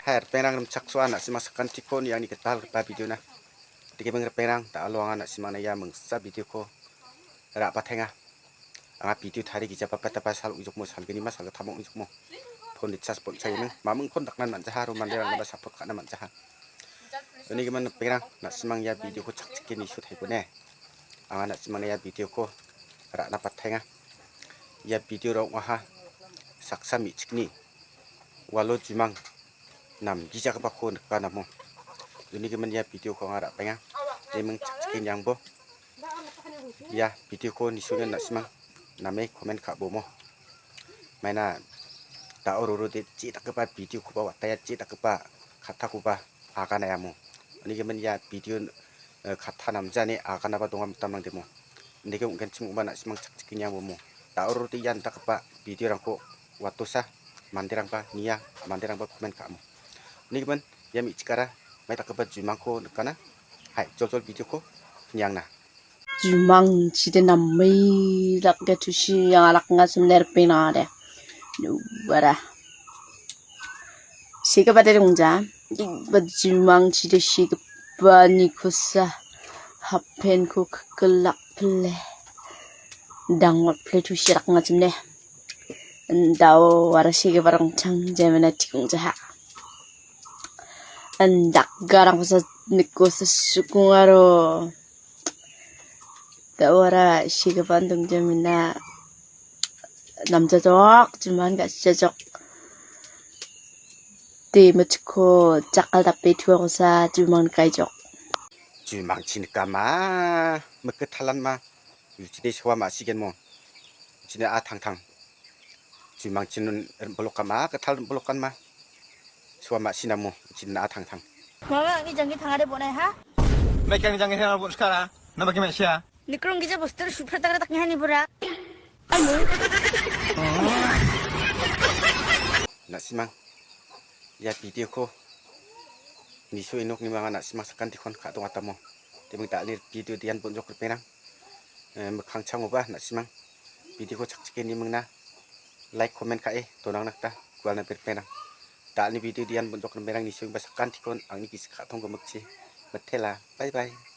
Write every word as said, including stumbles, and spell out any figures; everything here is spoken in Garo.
Hai, ripengrang rimchaksoa, na·simang sakantiko niangni gitalgipa video-na. Dikebeng ripengrang, da·alo anga na·simangna ia mingsa video-ko ra·batenga. Anga video tarie gijaba petaba sal ujokmo, salgnima, salgittamok ujokmo. Phone recharge bon·chaiming, mamingkon daknan man·jaha, aro manderangnaba support ka·na man·jaha. Uni gimin ripengrang, na·simang ia video-ko chakchike niso taibone. Anga na·simangna ia video-ko ra·na batenga. Ia video-ra ong·aha saksa me·chikni walo jumang namgijagipako nika namo. Uni gimin ia video-ko anga ra·baenga. Jeming chakchike niangbo. Ia video-ko nisoenga na·simang name comment ka·bomo. Maina da·o rorode je dakgipa video-koba wataia je dakgipa kattakoba aganaiamo. Uni gimin ia video, eh, katta namjani aganaba donga mitamrang demo. Indake ong·genchim ong·ba na·simang chakchike niangbomo. Da·o rorode ia dakgipa video-rangko watosa manderangba nia, manderangba comment ka·amo. Uni gimin ia me·chikara mai dakgipa jumangko nikana. Hai, joljol video-ko niangna. Jumang chide namai dakge tusi yang arak nga sumner pinade. Nubara. Siga pada dongja. Iba jumang chide siga bani kusa. Hapen ku kekelak pele. Dangot pele tusi arak nga sumne. Ndao wara siga barang chang jamena tikung jaha. Andak garang kusa nikusa sukung aro. Da·o wara sigipan dongjamina namjajok, jumang ga·sijajok. De mitchiko jakkaldape tuakosa jumang nikaijok. Jumang chinikama, mikitalanma, yutide soa ma·sigenmo. Chini a tangtang. Jumang chinun bolokama, gital bolokanma. Soa ma·sinamo, chini a tangtang. Mama, angni janggi tangade bonai ha? Meka angni janggi tangade bon sekara. Nama kime sia? Nikrong gija bostur supra tagra taknya hani bura. Na·simang. Ia video-ko niso enok nimanga na·simang sakantikon ka·dongatamo. Teming da·alni video dian bonjok ripengrang. Eh, mikkangchangoba na·simang video-ko chakchike nimingna like, comment ka·e donangna gita gualna berpengrang. Da·alni video dian bonjok ripengrang nisoengba sakantikon angni gisik ka·tong gimikchi. Mitela. Bye bye.